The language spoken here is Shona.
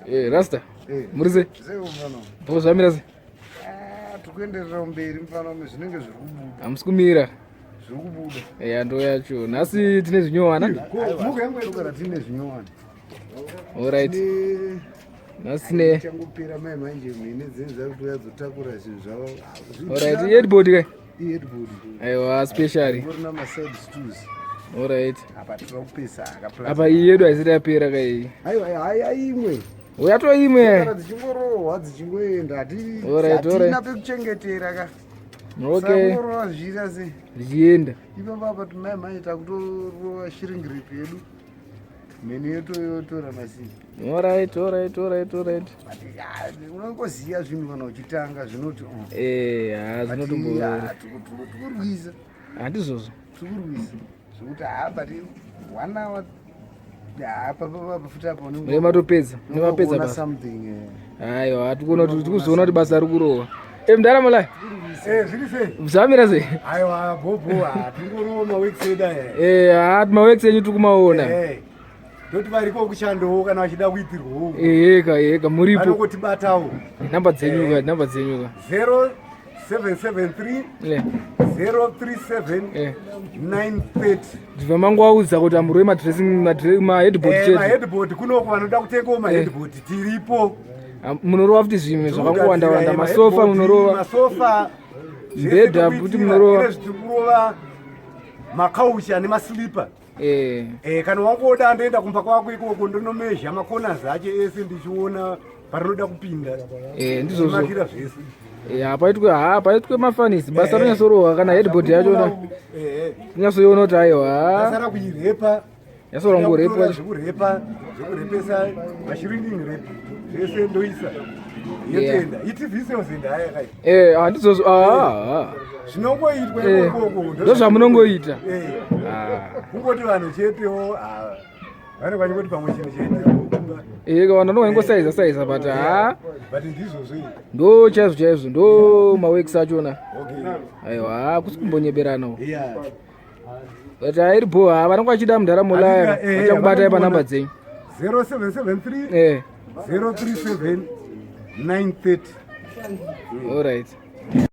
Eh, rasta Eh. muri sei? Sei mfana? Bho, zvamira sei? Ah, tikuenderera mberi mfana, zvinenge zviri kubuda. Hamusi kumira? Zviri kubuda. Ya, ndo yacho. Nhasi tine zvinyowana. Togara tine zvinyowani. Alright, nhasi tine Changopera mai manje, mhene dzinenge dzakutoya dzotakura zvinhu zvavo. Alright, headboard kai? Iheadboard. Aiwa, specially. Ngorina maside stools. Alright. Apa tira kupesa akapla. Apa iyi yedu haisati yapera kai? Aiwa, hai, imwe. Uyatoimwe. Kana dzichingorohwa dzichingoenda, Alright. hatina pekuchengetera ka. Okay. Sakungorova zvichiita sei? Zvichienda. Ipapa apa timai manje takutorova shrink wrap yedu, mhene yotoyotora masini. Alright. But ah, unongoziva zvinhu kana uchitanga zvinoti Eh, ha, But, zvinotombo ah, tikurwisa. Handizvozvo. Tikurwisa zvekuti ha, but one hour, ha, papapa futi apa Mune matopedza, mune mapedza unongoona basa. something. Aiwa, tikuona kuti tikuzoona kuti basa riri kurohwa. E, mudhara Malaya. Eh, zviri sei? Zvamira sei? Aiwa, bhobho, hatingoriwo maworks edu aya. Eh, ha, maworks enyu tiri kumaona. Eh, toti variko kushandowo kana vachida kuitirwawo. Eka, eka, muripo. Vanongotibatawo. Namba dzenyu ka, namba dzenyu ka. 0773 037 930. Ndibva mangoaudza kuti amurove madressing, maheadboard chete. Maheadboard kunoku, vanoda kutengawo maheadboard tiripo. Ah, munorova futi zvimwe zvakangowanda wanda, masofa munorova? Masofa. Mbhedha futi munorova? Tiri kurova makauchi ane maslipa. Kana wangoda, ndoenda kumba kwako ikoko, ndonomezha macorners acho ese, ndichiona parinoda kupinda. Eh, ndizvozvo. Makira zvese. Hapaitwe, ha, paitwe mafanisi, basa rinyatsorohwa. Kana headboard yachona kunyatsoiona kuti aiwa. Basa rakuirepa. Nyatsorwa ngorepwa. Zvekurepa, zvekurepesa, mashrinking wrap, zvese ndoisa. Yotenda iTV sales ndaya kai. Eh, handizvozvo, ah, ah. Zvinongoitwa ikokoko. Ndozvamunongoita. Ah. Kungoti vanhu chetewo, ah, vanenge vachingoti pamwe chinhu chaitirwa kumba. Eka, vanhu vanongosaiza saiza, but ha. But ndizvozvo izvi. Ndo chaizvo chaizvo, ndo maworks achona. Aiwa, kusi kumbonyeberanawo. But hairi bho. Ha, vanenge vachida mudhara Mulaya, vachakubatai panamba dzenyu. 0773 037 930. Alright.